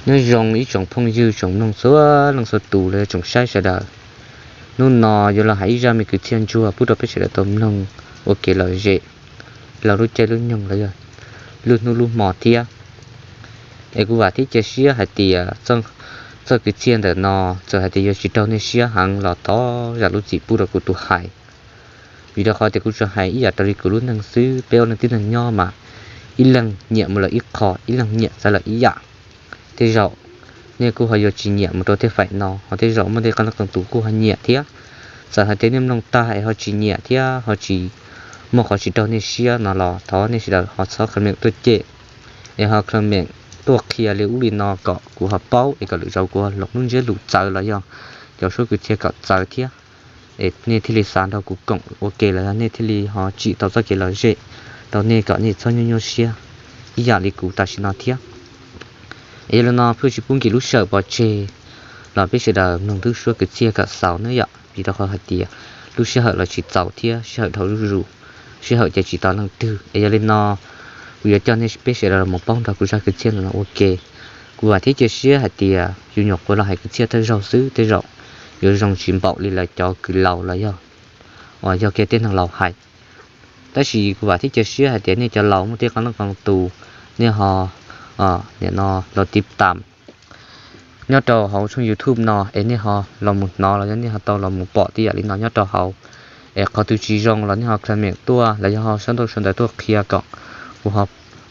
Nyob zoo ib tsoom phooj ywg tsoom mloog txhua leej txhua tus los yog tsoom saib sawv daws. Hnub no yuav los hais ib zaj me kwv txhiaj ntsuag pub rau peb sawv daws tau mloog ua kev lom zem laug lub caij lub nyoog los yog lub hnub lub hmo thiab. Es kuv vam thiab cia siab hais tias txoj kwv txhiaj ntawm no txawm hais tias yuav tsis raug nej siab heev los thov zam lub txim pub rau kuv tus hais. Vim rau qhov tias kuv tsuas hais ib yam raws li kuv lub neej xwb, peb ua neej tib neeg nyob mas ib leeg nyiam mus lawm ib qho, ib leeg nyiam txawv lawm ib yam. Tej zaum nej kuj ho yuav tsis nyiam mus rau tej faim no, ho tej zaum muaj tej qee leej qee tus kuj ho nyiam thiab. Txawm hais tias nej mloog tag es ho tsis nyiam thiab ho tsis muaj qhov tsis raug nej siab no los thov nej sawv daws ho txhob comment tuaj cem, es ho comment tuaj qhia li ub li no kom kuv ho paub es kom lwm zaus kuv ho hloov lub ntsiab lus txawv los yog cov suab kwv txhiaj kom txawv thiab. Es nej thiaj li xav nrog kuv koom ua ke los yog nej thiaj li ho tsim tau txoj kev lom zem rau nej kom nej txhob nyuaj nyuaj siab ib yam li kuv tam sim no thiab. Es yog li no pheej tsis pub nkim lub sij hawm pov tseg los peb sawv daws mloog lub suab kwv txhiaj kom xaus nawb yom, vim rau qhov hais tias lub sij hawm los tsis txaus thiab sij hawm dhau zuj zus, sij hawm ces tsis tos leej twg. Es yog li no kuv yuav coj nej peb sawv daws los mus paub nrog kuv zaj kwv txhiaj ntawm no ua ke. Kuv vam thiab cia siab hais tias yus nyuam qhuav los hais kwv txhiaj thawj zaug xwb tej zaum yuav zoo tsis npaum li lawv cov kws laus los yog uas yog kiag tej neeg laus hais. Tab sis kuv vam thiab cia siab hais tias nej cov laus muaj tej qee leej qee tus nej ho nim no los tib tam nyob rau hauv tshooj YouTube no es nej ho los mus hnov los yog nej ho tau los mus pom tej yam li no nyob rau hauv. Es qhov twg tsis zoo los nej ho comment tuaj los yog ho sau ntaub sau ntawv tuaj qhia kom kuv ho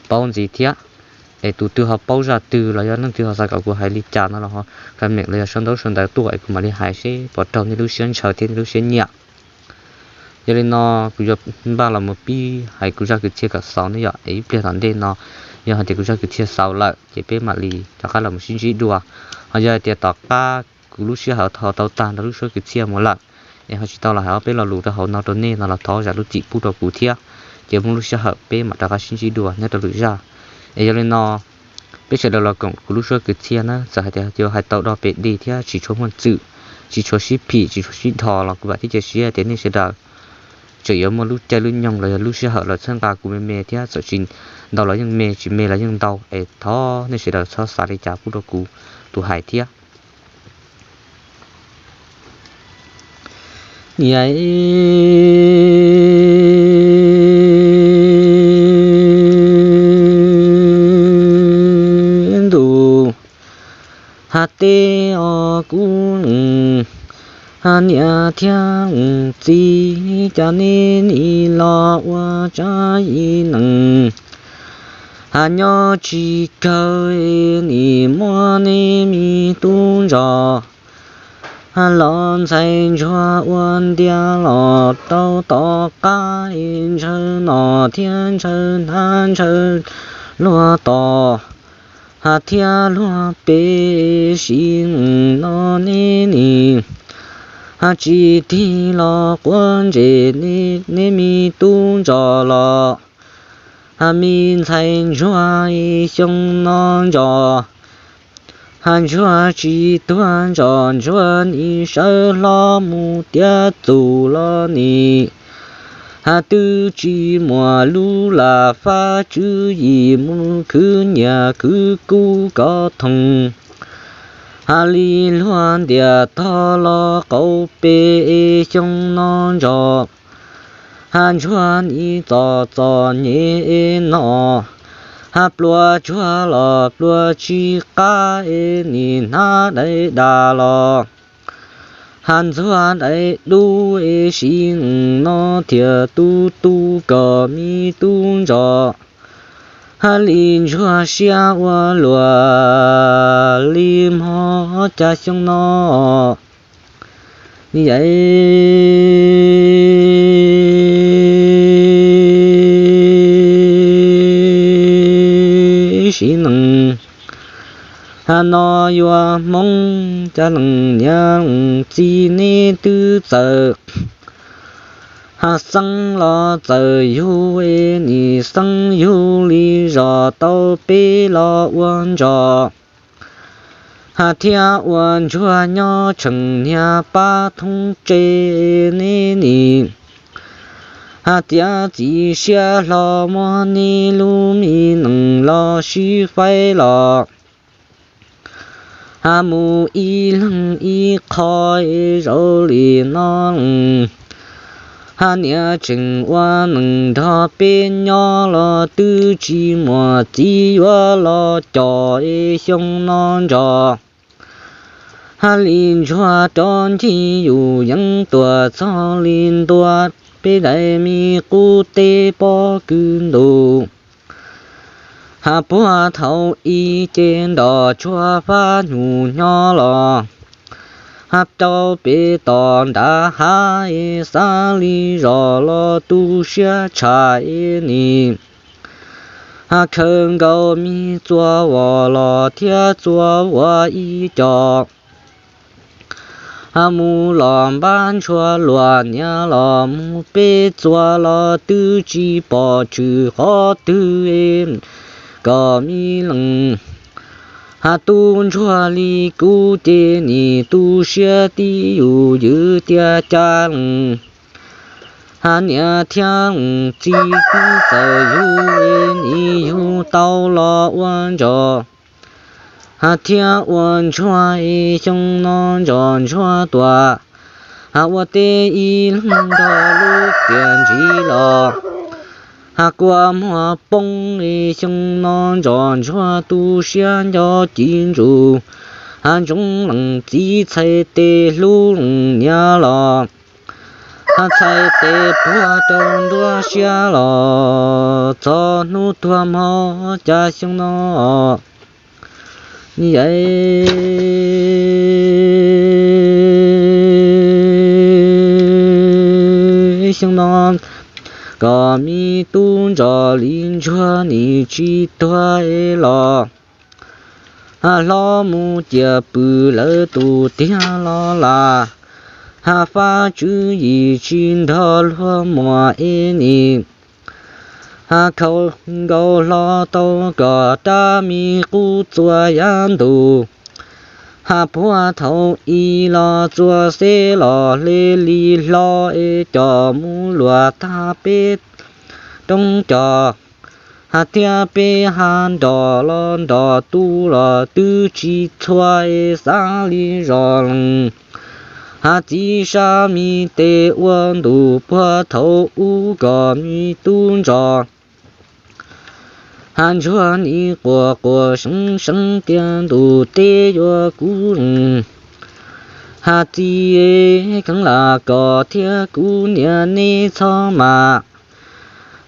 paub ntxiv thiab. Es tus twg ho paub zaj twg los yog leej twg ho xav kom kuv hais li cas no los ho comment los yog sau ntaub sau ntawv tuaj es kuv mam li hais seb puas raug nej lub siab ntshaw thiab nej lub siab nyiam. Yog li no kuv yuav npaj los mus pib hais kuv zaj kwv txhiaj kom xaus ne yom, es ib pliag tom ntej no yog hais tias kuv zaj kwv txhiaj xaus lawm ces peb mam li rov qab los mus sib ntsib dua. Ho yog hais tias tom qab kuv lub sij hawm ho tau tag nrho lub suab kwv txhiaj mus lawm es ho tsis tau los hais ob peb lo lus rau hauv no rau nej no los thov zam lub txim pub rau kuv thiab, ces muaj lub sij hawm peb mam rov qab sib ntsib dua nyob rau lwm zaj. Es yog li no peb sawv daws los koom kuv lub suab kwv txhiaj na, txawm hais tias yuav hais tau do pem dig thiab tsis tshua muaj txwm, tsis tshua sib phim tsis tshua sib dhos los kuv vam thiab cia siab tias nej sawv daws tseem yuav muaj lub caij lub nyoog los yog lub sij hawm los txhawb nqa kuv me me thiab, txawm tsis ntau los yeej me, tsis me los yeej ntau, es thov nej sawv daws txhob xav li cas pub rau kuv tus hais thiab. Ntuj, ha teb os kuv neej, ha niam thiab txiv, cas nej nim los ua tsab ib neeg, ha nyob tsis kawg nim muab nej me tub ntsos ha los ntxhais ntsuag ua ntiag los rau tom qab, ntshaw no thiab ntshaw hnab ntshaw luag tos, ha thiab luag pem, sim neej no nej nim ha tsis tig los quav ntsej nej me tub ntsos los, ha me ntxhais ntsuag xyoo no ntsos, ha ntsuag tsis tuag ntsos ntsuag nim sawv hlo mus tiav txus los nim, ha twb tsis muaj lub lam fab tswv yim mus khwv nyiaj khwv kub kov thooj, ha li luag ntiaj tog los qaum pem xyoo no ntsos, ha ntsuag nim txom txom nyem no, ha pluas tsuag los pluas tsis qab, nim hnab daim das los, ha ntxuag daim dub, sim neej no thiaj tu tu kom me tub ntsos, ha li ntsuag siab ua luaj li mog cas xyoo no. Sim neej ha no yuav hmoo, cas leej niam leej txiv nej twb txawm ha xeeb los txawm yug, nim xeeb yug li zos tau peb los ua ntsos, ha thiab ua ntsuag nyob tsheej niag pab thoob tsev, nej nim ha txiav txim siab hlo muab nej lub me neej los sib faib los, Hab mus ib leeg ib qho es zoo li no lees, hab niam tseem ua neej nrog peb nyob los twb tsis muaj txiv yuav los coj es xyoo no Ntsos. Hab li Ntsuag rov ncig yus yeeb tuaj txog li ntua peb daim me qub teb pob kws ntuj. Hab puag thaum ub ces nroj tsuag fab nyuj nyob los, hab rau pem tom nram hav es xav li zos los tu siab tshaj es nim. Hab khaws nkaus me txua vos los thiab txua vuas ib co, hab mus los npab ntshua luas niam los mus peb txua los twb tsis pom tshwm qhov twg kom me lees. Hab tub ntsuag li kuv ces nim tu siab tib yus ywj tiag cas lees. Hab niam thiab lees txiv twb txawm yug es nim yug tau los ua Ntsos. Hab thiab ua Ntsuag es xyoo no Ntsos Ntsuag tuaj, hab ua teb ib leeg nrog lub tiam ntsis los, hab kua muag poob es xyoo no Ntsos Ntsuag tu siab nco ci ntsus, hab ntsoov lees txiv txhais tes hlub lees niam los, hab txhais tes puag rau nruab siab los txog hnub tuag hmo cas xyoo no. Yam xyoo no kom me tub Ntsos li Ntsuag nim tsis tuag es los, hab hlob mus ciam pw lawv tus tiag los las, hab fab tswv yim tsis nrog luag muam es nim. Hab khaws nkaus hlo tau kom rab me qub txua yav ntuj, hab puag thaum ub los txua xeb los hle li hlo es coj mus luag tag peb roob cos. Hab thiab peb hab nroj los nroj tu los twb tsis txhua es xav li zos lees, hab txiv sab me tes ua ntuj puag thaum ub kom me tub Ntsos. Hab Ntsuag nim quaj quaj seev seev tias ntuj teb yuav kuv lees. Hab txiv kheev lam koj thiab kuv niam neb txhob mas,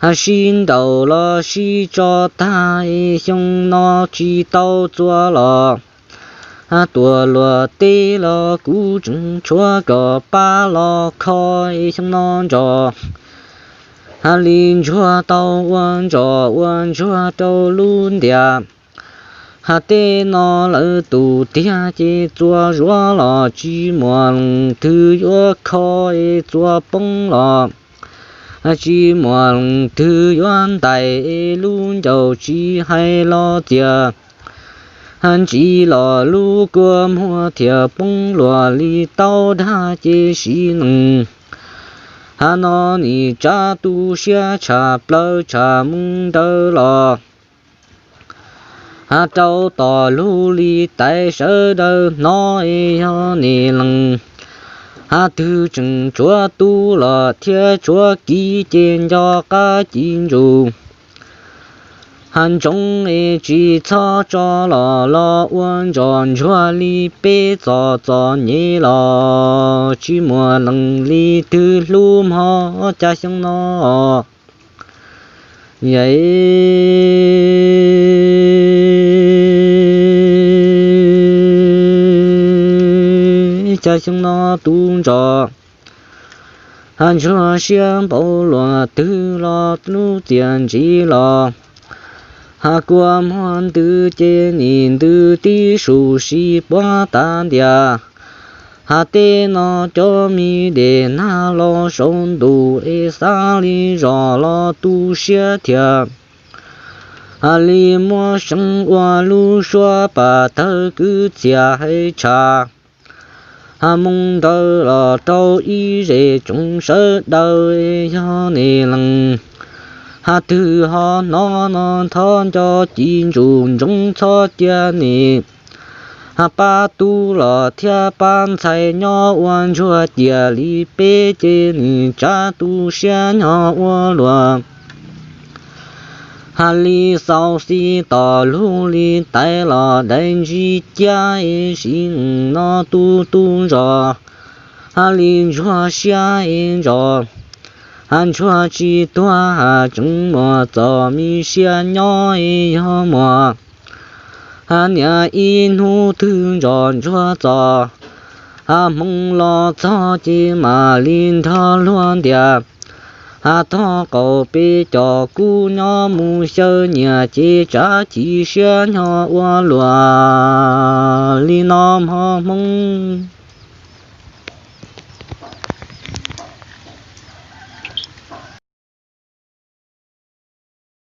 hab sib ntaus los sib tso tag es xyoo no tsis tau txua los, hab tuaj luag teb los kuv tseem tshuav kom pab los kho es xyoo no Ntsos. Hab li Ntsuag tau ua Ntsos ua Ntsuag rau lub ntiaj. Hab tej no lawv tus tiag ces txua zuav los tsis muaj leej twg yuav kho es txua poob los, hab tsis muaj leej twg yuav ntais es lub ncauj tsis hais los txias. Hab ntsis los lub kua muag thiaj poob luag li tau dag ces sim neej. Hab no nim tsav tu siab tshaj plaws tshaj mus ntawd los, hab rau tom lub li tais sawv daws hnov es yog nim lees. Hab twg tseem tshuav tub los thiab tshuav kiv ces nco qab ci ntsus. Hab ntsoov es tsis txhob tso los los ua Ntsos Ntsuag li peb txom txom nyem los tsis muaj leej li twg hlub hmo cas xyoo no. Yam cas xyoo no tub Ntsos, hab Ntsuag siab npaum luaj twg los lub txiaj ntsim los, hab kua muag ntws ces nim ntws tib su sib puab tas ntiag. Hab tej no cov me dej nag los saum ntuj es xav li zos los tu siab thiab. Hab li muab seev ua lub suab pam tawg kwv txhiaj hais tshaj. Hab moo ntawd los rau ib zej tsoom sawv daws yog nim lees. Hab twg ho hnov no thov nco ci ntsus ntsoov txhob cia nim. Pab tub los thiab pab ntxhais nyob ua ntsuag ciam li peb ces nim tsav tu siab nyob ua luaj. Hais li xau xis tom lub li tais los dai ntsib ciab es sim no tu tu zos. Hais li ntsuag siab es zos, hais ntsuag tsis tuag hais tseem muaj txoj me siab nyob es yog muaj. Hais niam ib hnub twg zos ntsuag txog, hais hmoov los txog ces mam li nrog luag ntias. Hais thov qaum peb cov kub nyob mus xyaw nyias ces tsav ci siab nyob ua luaj li no mog Hmoob.